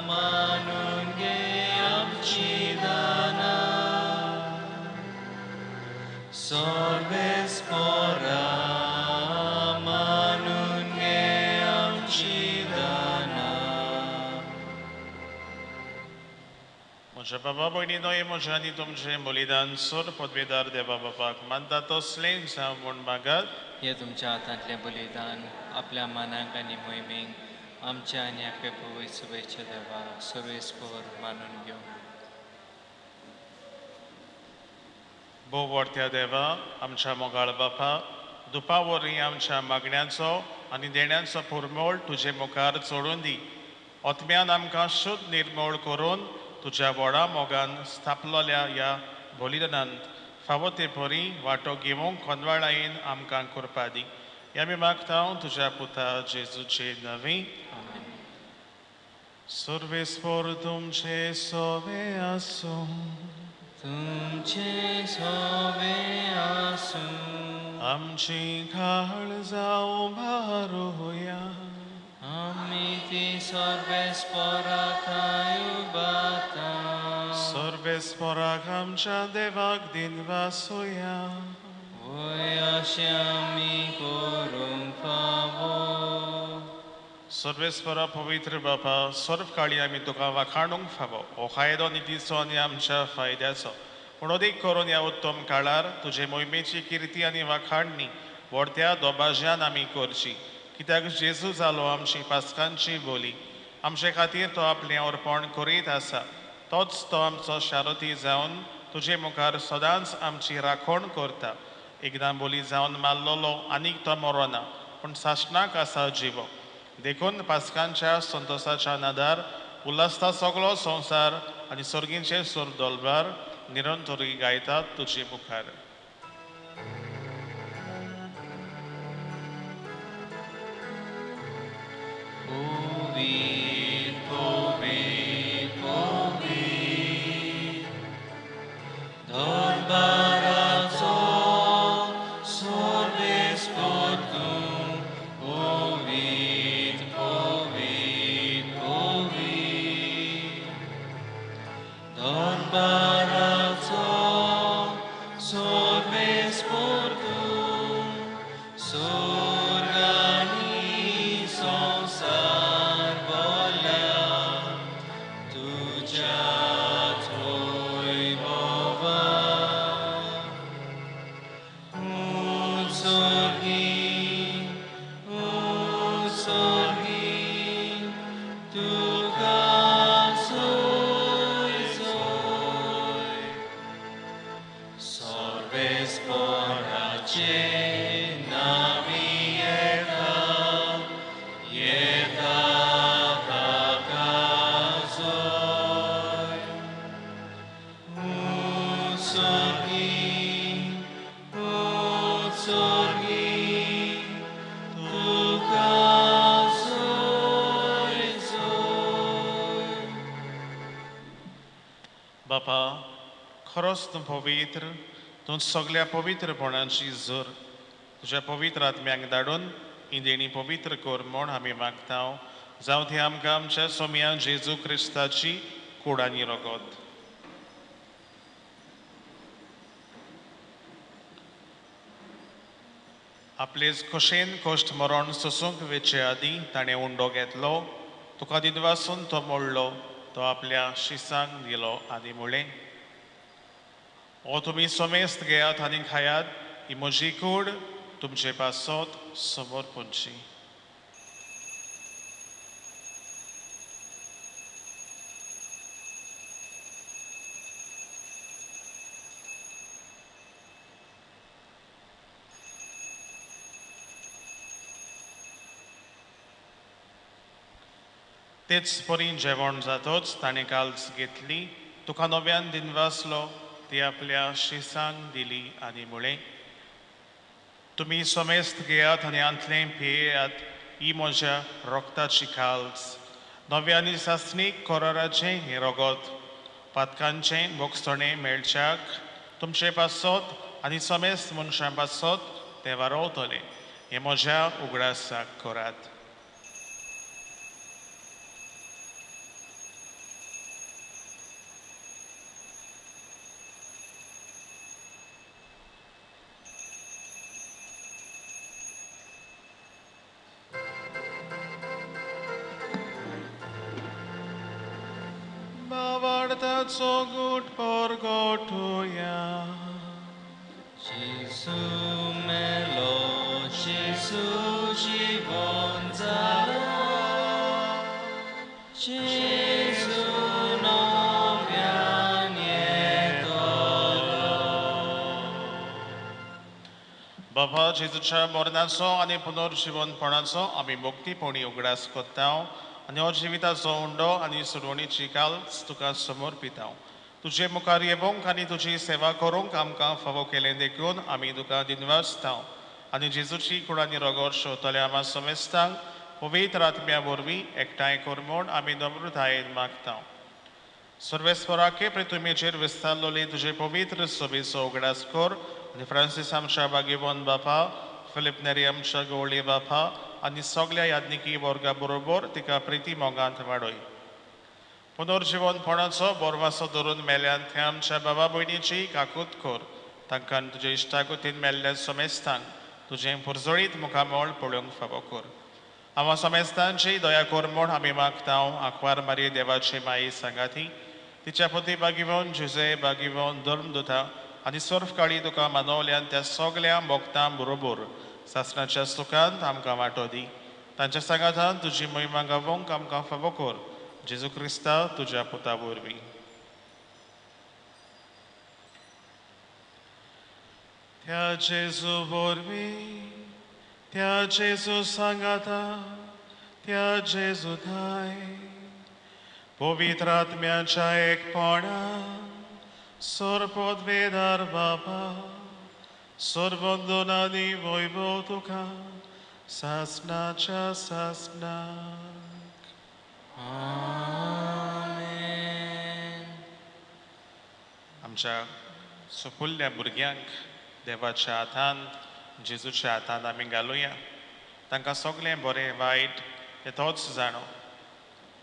मानून घे आमची दाना. सर्वेस पोरा मानून घे आमची दाना. म्हज्या बाबा भयणीनो, म्हज्या आनी तुमचें बलिदान सोर पदवेदार देवा बापाक मानता तसलें जावं म्हूण मागात. हे तुमच्या हातांतलें बलिदान आपल्या मनाक आनी मोहिमेक आमच्या आनी आपल्या पवित्र सभेच्या देवाक सर्वेस्पोर मानून घेवं. भोव व्हडत्या देवा, आमच्या मोगाळ बापा, दुपा वरवीं आमच्या मागण्यांचो आनी देण्यांचो पुरमोळ तुजे मुखार चडून दी. ओतम्यान आमकां शुद्ध निर्मोळ करून तुज्या व्हडा मोगान स्थापलोल्या ह्या बलिदानांत फावो ते परी वांटो घेवंक कोनवाळायेन आमकां कृपा दी. ह्या आमी मागता तुज्या पुता जेजूचे नवी. सर्वेस्पोर तुमचे सोवे आसूं. तुमचे सोवे आसूं. आमची काळजां भारुया. आमी ती सर्वेस्परा थंय उबाता. सर्वेस्पराक आमच्या देवाक दिनवासुया. वय अशें आमी करूंक फावो. सर्वेस्परा पवित्र बापा, सर्व काळी आमी तुका वाखाणूंक फावो. हो कायदो नितीचो आनी आमच्या फायद्याचो, पूण अदीक करून ह्या उत्तम काळार तुजे मोहिमेची किर्ती आनी वाखाणणी व्हडत्या दोबाज्यान आमी करची. कित्याक जेजू जालो आमची पास्कांची बोली. आमचे खातीर तो आपलें अर्पण करीत आसा. तोच तो आमचो शारती जावन तुजे मुखार सदांच आमची राखण करता. एकदां बोली जावन मारलोलो आनीक तो मरोना, पूण सासणाक आसा जिवो. देखून पास्कांच्या संतोसाच्या नादार उल्हासता सगळो संवसार आनी सर्गींचे सूर दोलबार निरंतरी गायतात तुजे मुखार. पवित्र पवित्र पवित्र दरबाराचो सर्वेस्पर तूं. पवित्र पवित्र पवित्र दरबाराचो सर्वेस्पर तूं. स्वर्ग आनी संवसार भरल्या तुज्या वैभवान. उत्सर्गी उत्सर्गी तुका सोय सोय. सर्वेस्पराचे नांवी येता येता ताका जोय. उत्सर्गी उत्सर्गी तुका सोय सोय. बापा, खरोच तूं पवित्र, तूं सगळ्या पवित्रपणाची जोर. तुज्या पवित्र आत्म्यांक धाडून ही देणी पवित्र कर म्हूण आमी मागता. जावं ती आमकां आमच्या सोम्या जेजू क्रिस्ताची कूड आनी रगत. आपलेच खोशेन कश्ट मरण सोसूंक वेचे आदीं ताणें उंडो घेतलो, तुका दिनवासून तो मोडलो, तो आपल्या शिसांक दिलो आनी म्हणलें, ओ तुमी समेस्त घेयात आनी खायात, ही म्हजी कूड तुमचे पासत समर्पणची. तेच परी जेवण जातोच ताणें काल्स घेतली, तुका नव्यान दिनवासलो, ती आपल्या शिसांक दिली आनी म्हणलें, तुमी समेस्त घेयात आनी आंतलें पियेयात, ही म्हज्या रगताची काल्स, नव्या आनी सासणीक कराराचें हें रगत, पातकांचें भोगसणें मेळच्याक तुमचे पासत आनी समेस्त मनशां पासत तें वारोवतलें. हें म्हज्या उगडासाक करात. भावार्थाचो गूट परगटुया. जेजू मेलो, जेजू जिवन जालो, जेजू नव्यान येतलो. बाबा, जेजूच्या मरणाचो आनी पुनर्जिवनपणाचो आमी मुक्तीपणी उगडास करता आनी हो जिविताचो उंडो आनी सुरवणीची काल्स तुका समर्पिता. तुजे मुखार येवंक आनी तुजी सेवा करूंक आमकां फावो केलें देखून आमी तुका दिनवासता. आनी जेजूची कूड आनी रगत शोधतल्या आमा समेस्तांक पवित्र आत्म्या वरवीं एकठांय कर म्हूण आमी नम्रतायेन मागता. सर्वेस्पराके प्रतिमेचेर विस्तारलोले तुजे पवित्र सभेचो उगडास कर आनी फ्रांसीस आमच्या बागेवन बापा, फिलीप नेरी आमच्या गवळी बापा आनी सगल्या याज्ञिकी वर्गा बरोबर तिका प्रिती मोगांत वाडय. पुनर्जिवनपणाचो बोरवासो धरून मेल्यान थंय आमच्या बाबा भयणीची काकूत कर. तांकां तुजे इश्टागतीन मेल्ल्या समेस्तांक तुजें पुरजळीत मुखामळ पळोवंक फावो कर. आमा समेस्तांची दया कर म्हूण आमी मागता. आंकवार मारी देवाची माई सांगाती तिच्या पती बागिवन जुजे बागिवन धर्मदुता आनी सर्फ काळी तुका मानवल्यान त्या सगल्या भक्तां बरोबर सासणाच्या सुखांत आमकां वांटो दी. तांच्या सांगातान तुजी महिमा गावोंक आमकां फावो कर. जेजू क्रिस्ता तुज्या पुता वरवीं. त्या जेजू वरवीं, त्या जेजू सांगाता, त्या जेजू थाय पवित्र आत्म्याच्या एकपणान सर्वपदवेदार बापा सर्वंदन आनी वैभव तुका सासणाच्या सासणाक. आमेन. आमच्या सुपुल्ल्या भुरग्यांक देवाच्या हातान, जेजूच्या हातान आमी घालुया. तांकां सगळें बरें वायट तें तोच जाणो.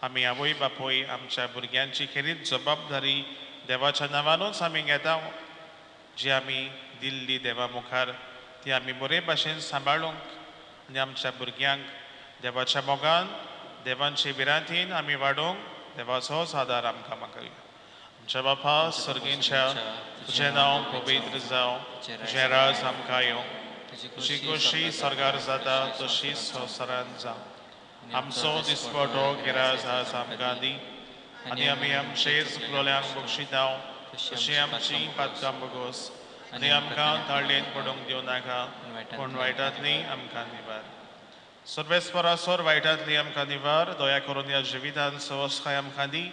आमी आवय बापूय आमच्या भुरग्यांची खेरीत जबाबदारी देवाच्या नांवानूच आमी घेता. जी आमी दिल्ली देवा मुखार ती आमी बरे भाशेन सांबाळूंक आनी आमच्या भुरग्यांक देवाच्या मोगान, देवांचे भिरांतीन आमी वाडोवंक देवाचोच आदार आमकां मागया. आमच्या बापा सर्गींच्या, तुजें नांव पवित्र जावं, तुजें राज आमकां येवं, तुजी खोशी सर्गार जाता तशीच संवसारांत जावं. आमचो दिसपटो गिराज आज आमकां दी आनी आमी आमचे चुकलोल्यांक बक्षिता तशी आमची पातकां बगोस आनी आमकां ताळयेन पडूंक दिवं नाका, पूण वायटांतली आमकां निवार. सर्वेस्परासोर वायटांतली आमकां निवार. दया करून ह्या जिवितान सवसकाय आमकां दी.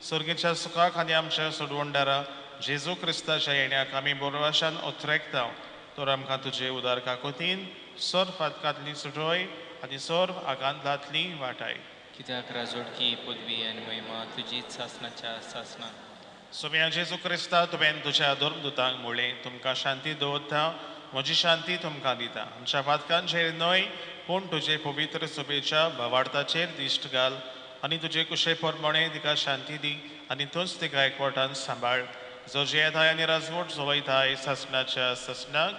सर्गीच्या सुखाक आनी आमच्या सोडवणदारा जेजू क्रिस्ताच्या येण्याक आमी बोरवाशान ओत्रेकता. तर आमकां तुजे उदार काकोतीन सर्व फातकांतली सुटोय आनी सर्व आकांतांतली वाटाय. कित्याक राजवटकी पदवी आनी महिमा तुजीच सासणाच्या सासणाक. सोम्या जेजू क्रिस्ता, तुवें तुज्या धर्मदुतांक म्हणलें, तुमकां शांती दवरता, म्हजी शांती तुमकां दिता. आमच्या पातकांचेर न्हय पूण तुजे पवित्र सभेच्या भावार्थाचेर दिश्ट घाल आनी तुजे कुशे प्रमाणे तिका शांती दी आनी तूंच तिका एकवटान सांबाळ, जो जियेताय आनी राजवट चलयताय सासणाच्या सासणाक.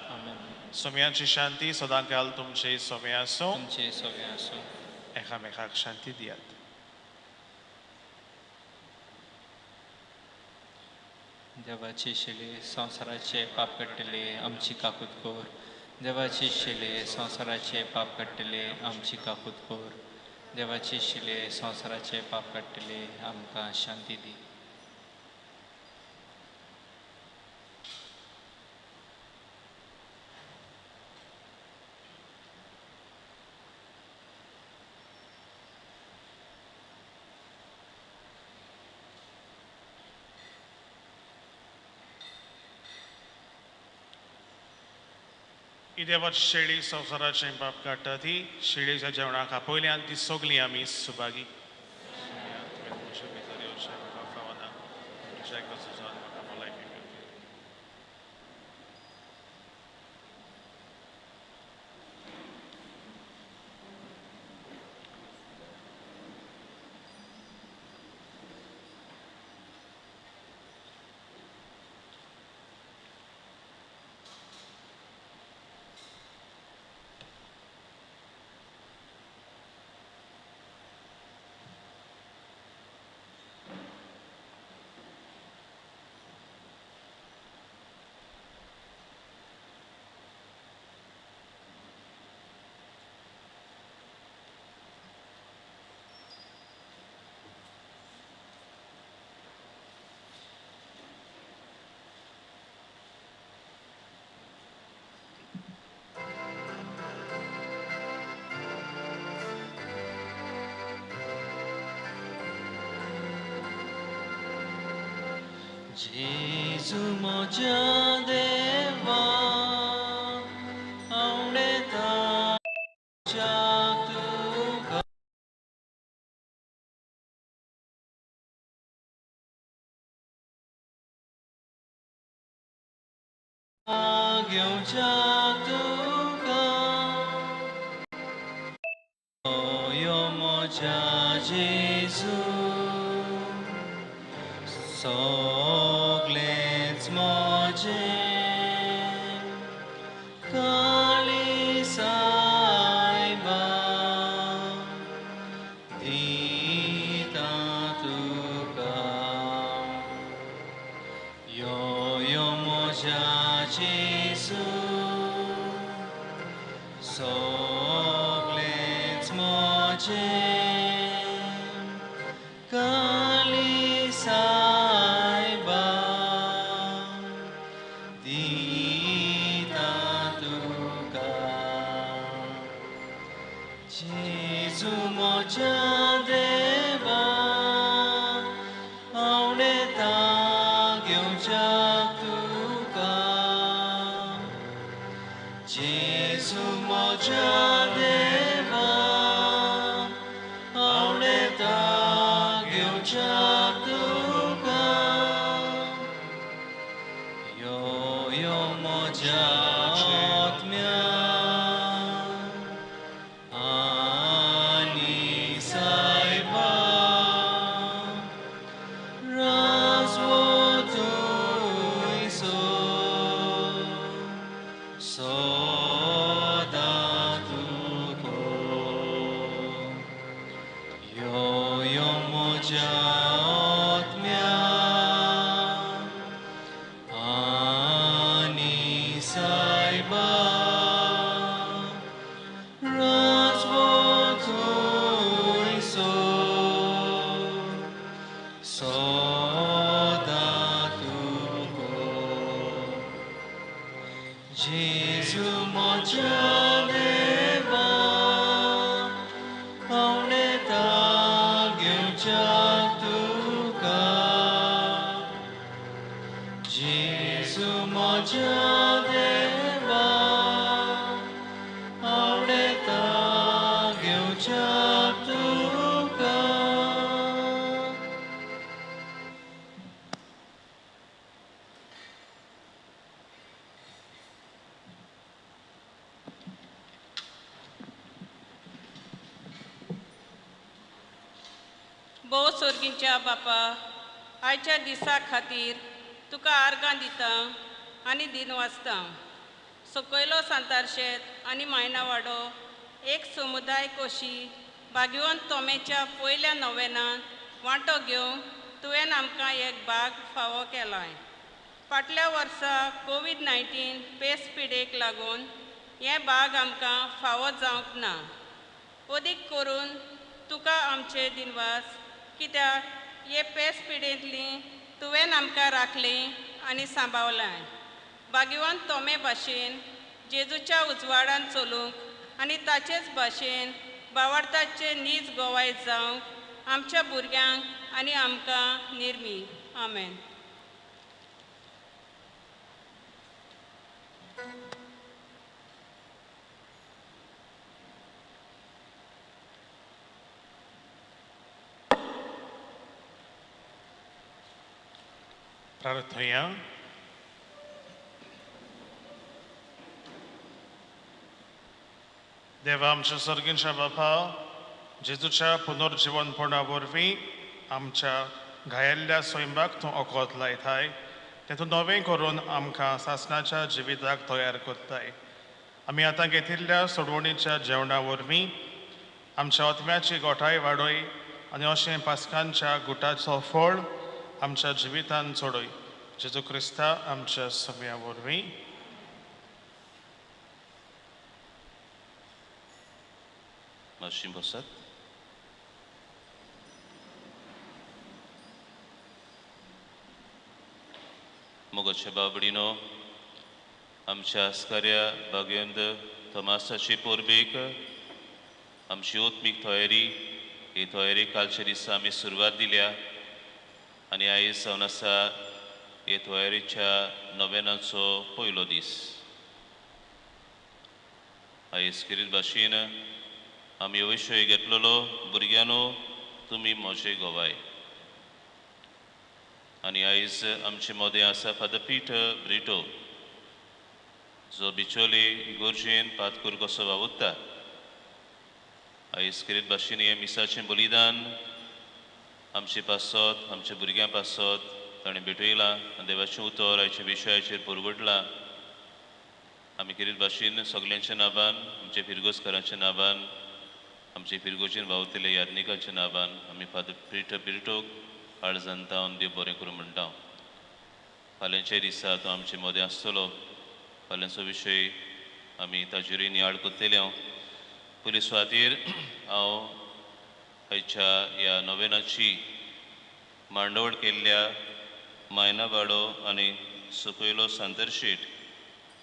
सोम्याची शांती सदांकाल तुमचे सोमे आसूं. तुमचे सोमे आसूं. एकामेकाक शांती दियात. देवाचे शिले संवसाराचे पाप काडटले आमची काकूत कर. देवाचे शिले संवसाराचे पाप काडटले आमची काकूत कर. देवाचे शिले संवसाराचे पाप काडटले आमकां शांती दी. देवाची शेळी संवसाराचें पाप काडटा ती शेळीच्या जेवणाक आपयल्यान ती सगळीं आमी सुभागी. जेजू म्हज्या देवा आवडता तुका घेवच्याक तुका यो म्हज्या जेजू सगळेंच म्हजें काळी सायबा दिता तुका यो यो म्हज्या जेजू सगळेंच म्हजें काळी सायबा दिता तुका जेजू म्हज्या देवा आवडता घेवच्याक तुका जेजू म्हज्या देवा आवडता घेवच्याक तुका यो यो म्हज्या आत्म्या आनी सायबा राजवो तुयसो सदां तुको यो यो म्हज्या आत्म्या आनी सायबा राजवो तुयसो सदां तुको जेजू म्हज्या देवा आवडता घेवच्याक तुका जेजू म्हज्या देवा आवडता घेवच्याक तुका. भोव सोर्गींच्या बापा, आयच्या दिसा खातीर तुका आर्गां दिता आनी दिन वाचता. सकयलो सांतारशेत आनी मायनावाडो एक समुदाय कोशी बागेवन तोमेच्या पयल्या नोवेनान वांटो घेवंक तुवें आमकां एक भाग फावो केलाय. फाटल्या वर्सा कोवीड-19 पेस पिडेक लागून हें भाग आमकां फावो जावंक ना. अदीक करून तुका आमचे दिनवास, कित्याक हे पेस पिडेंतली तुवें आमकां राखली आनी सांबाळलाय. भाग्यवान तोमे भाशेन जेजूच्या उजवाडान चलूंक आनी ताचेच भाशेन बावार्थाचे नीज गोवाय जावंक आमच्या भुरग्यांक आनी आमकां निर्मी. आमेन. प्रार्थया. देवा आमच्या सर्गींच्या बापा, जेजूच्या पुनर्जिवनपणा वरवीं आमच्या घायल्ल्या स्वयंबाक तूं ओकोत लायताय, तें तूं नवें करून आमकां सासणाच्या जिविताक तयार करताय. आमी आतां घेतिल्ल्या सोडवणीच्या जेवणा वरवीं आमच्या आत्म्याची गोठाय वाडय आनी अशें पास्कांच्या गुटाचो फळ आमच्या जिवितान चडय. जेजू क्रिस्ता आमच्या समया वरवीं. मातशी बसात. मोगाच्या बाबडीनो, आमच्या आस्काऱ्या बागेंद तमासाची पोरबेक आमची ओत्मीक तयारी, ही तयारी कालच्या दिसा आमी सुरवात दिल्या आनी आयज जावन आसा हे तयारीच्या नव्यानाचो पयलो दीस. आयज खेरीत भाशेन आमी विशय घेतलेलो, भुरग्यांनो तुमी म्हजे गोवाय. आनी आयज आमचे मदें आसा फादर पीटर ब्रिटो. जो बिचोले इगोर्जेन पातकूर कसो वावुरता. आयज खेरीत भाशेन हें मिसाचें बलिदान आमचे पासत, आमच्या भुरग्यां पासत ताणें भेटयलां आनी देवाचें उतर आयच्या विशयाचेर परगटलां. आमी खेरीत भाशेन सगल्यांच्या नांवान, आमच्या फिरगोजकारांच्या नांवान, आमचे फिरगोजेन वावुरतले याज्ञिकाच्या नांवान आमी फादर पिरिटो पिरिटोक काळजान तावन देव बरें करूं म्हणटा. फाल्यांच्या दिसा तो आमचे मदें आसतलो. फाल्यांचो विशय आमी ताजेरूय नियाळ करतले. हांव पयले सुवातेर हांव आयच्या ह्या नोवेनाची मांडवळ केल्ल्या मायनावाडो आनी सकयलो सांतरशेट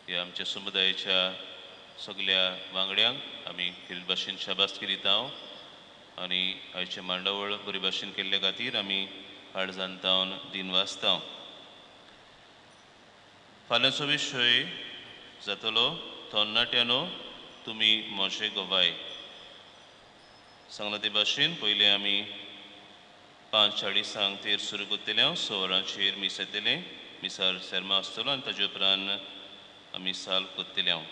ह्या आमच्या समुदायाच्या सगल्या वांगड्यांक आमी खेरीत भाशेन शाबासकी दिता आनी आयचे मांडावळ बरे भाशेन केल्ले खातीर आमी काळजान तावन दिन वाचता. फाल्यांचो विशय जातलो तरणाट्यांनो तुमी म्हजे गवाय. सांगला ते भाशेन पयलें आमी 5:40 तेर सुरू करतले. हांव 6 वरांचेर मीस येतलें, मिसार सेर्मा आसतलो आनी ताजे उपरांत आमी साल करतले. हांव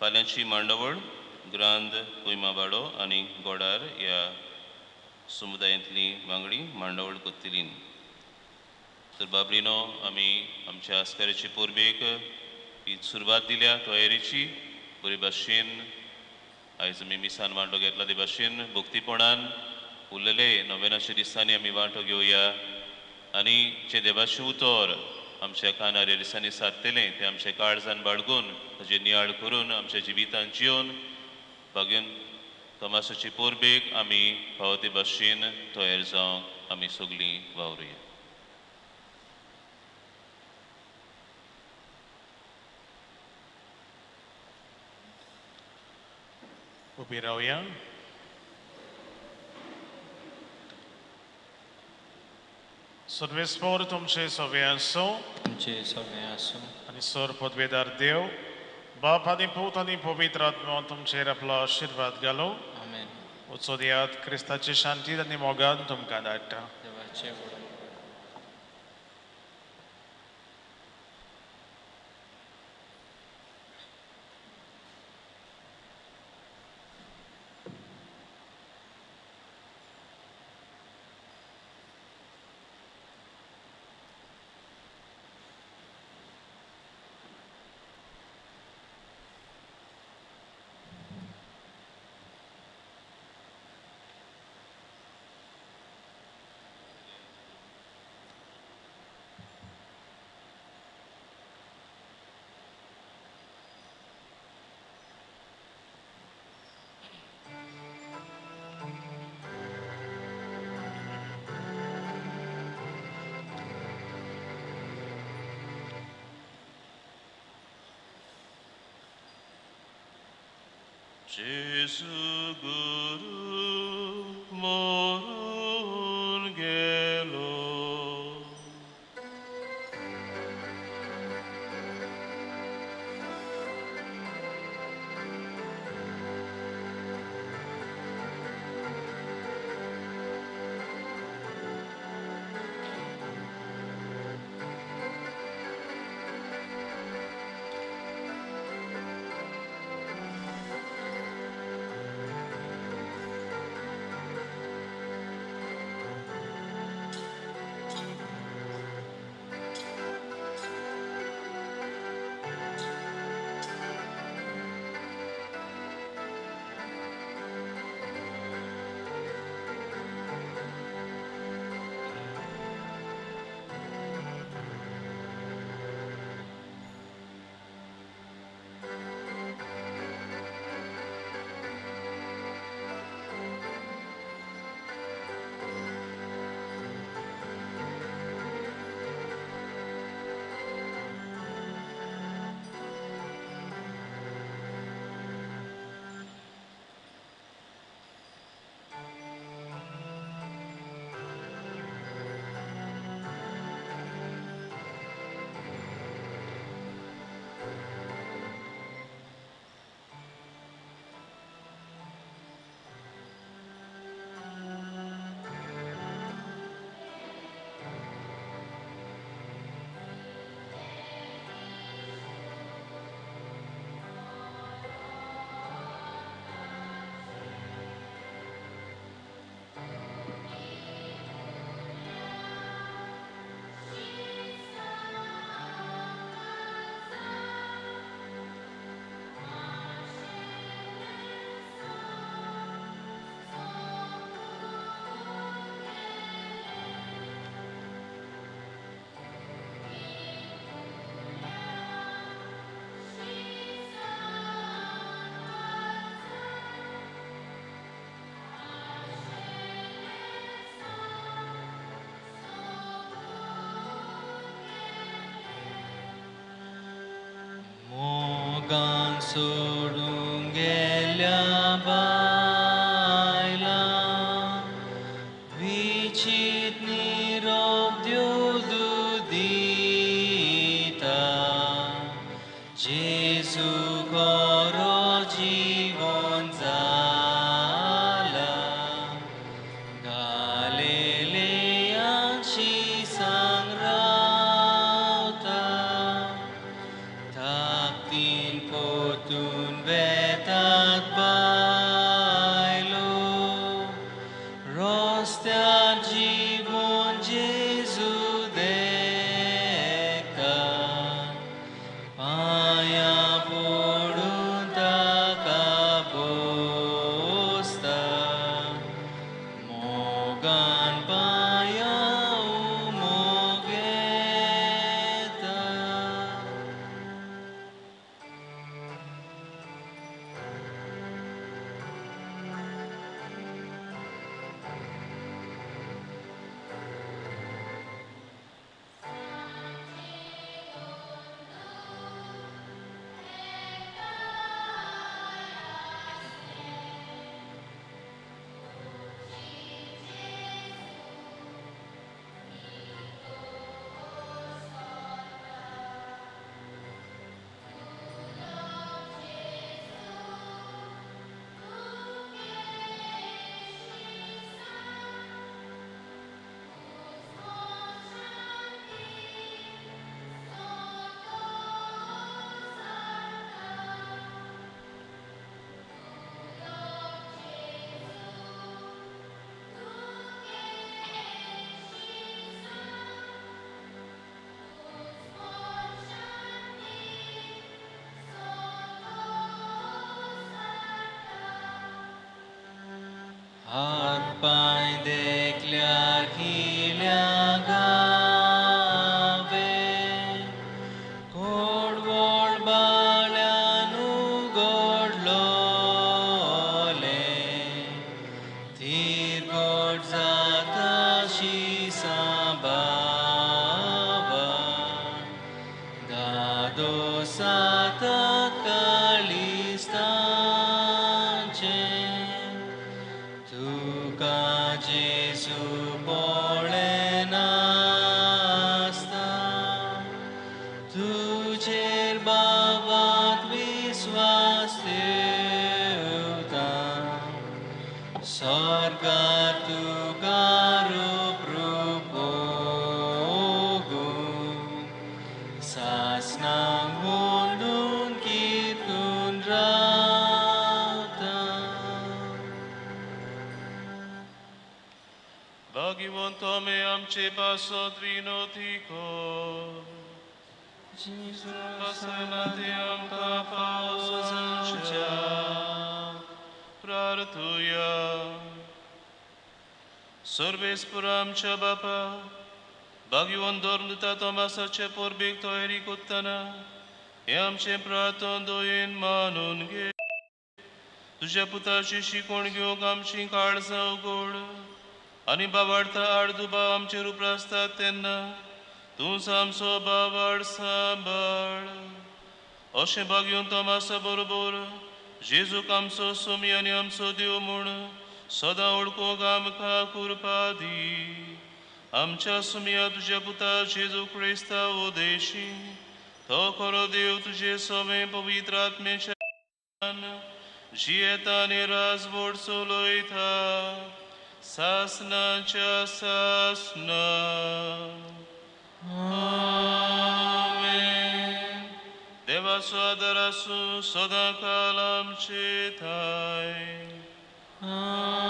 फाल्यांची मांडावळ ग्रांद कोयमावाडो आनी गोडार ह्या समुदायांतली वांगडी मांडावळ करतली. तर बाबरीनो आमी आमच्या आस्काराचे परबेक ही सुरवात दिल्या तयारेची. बरे भाशेन आयज आमी मिसान वांटो घेतला ते भाशेन भक्तीपणान उरलेले नोवेनाच्या दिसांनी आमी वांटो घेवया आनी जें देवाचें उतर आमच्या कानार ह्या दिसांनी सादतलें तें आमच्या काळजान बाळगून ताजेर नियाळ करून आमच्या जिवितान जिवन बागेन तमाशाचे परबेक आमी फावो ते भाशेन तयार जावंक आमी सगळीं वावरुया. उबी रावया. सर्वेस्पोर तुमचे सवे आसूं, तुमचे सवे आसूं. आनी सर पदवेदार देव बाप आनी पूत आनी पवित्र आत्मो तुमचेर आपलो आशिर्वाद घालूं. आमेन. वचून येयात, क्रिस्ताची शांती आनी मोगान तुमकां धाडटा. देवाचे व्हड. Jesu Guru morun gelo. मोगान सोडून गेल्या बायलां विचीत निरोप देव दिता जेजू खरो जीवन जाला गालिलेयांची सांग रावता ताकदीन परतून वेतात बायलो रस्त्यार जीवन जेजू देखता पांयां पडून ताका बसता मोगान पांयां उमो घेता. हात पांय देखल्यार खिल्या गावे कोडवोळ बाळ्यान उगडलोले थिरगोट जाता शिसां बाबा दादोस जाता काळीज तांचें तुका जेजू पळयनासता तुजेर बाबात विस्वास ठेवता स्वर्गार तुका रूप भोगूं सासणां म्हणून कीर्तून रावता. भाग्यवंत आमी आमचे पासत विनोती कर आसना ते आमकां फावो जावच्या प्रार्थुया. सर्वेस्पर आमच्या बापा भाग्यवंत धर्मदूता तोमासाचे परबेक तयारी करतना हें आमचें प्रार्थन दयेन मानून घे. तुज्या पुताची शिकवण घेवंक आमची काळजां उगड आनी बाबार्था आडदुबाव आमचेर उप्रासतात तेन्ना तूंच आमचो बाबाड सांबाळ. अशें भाग्यवंत तोमासा बरोबर जेजूक आमचो सोमी आनी आमचो देव म्हूण सदां वळखूंक आमकां कृपा दी. आमच्या सुमिया तुज्या पुता जेजू क्रिस्ता उदेशी तो खरो देव तुजे सवें पवित्र आत्मेच्या जियेता आनी राजवट चलयता सासनाच्या सासना. आमेन. देवाचो आदार आसूं सदां काल आमचे ठांय. आमेन.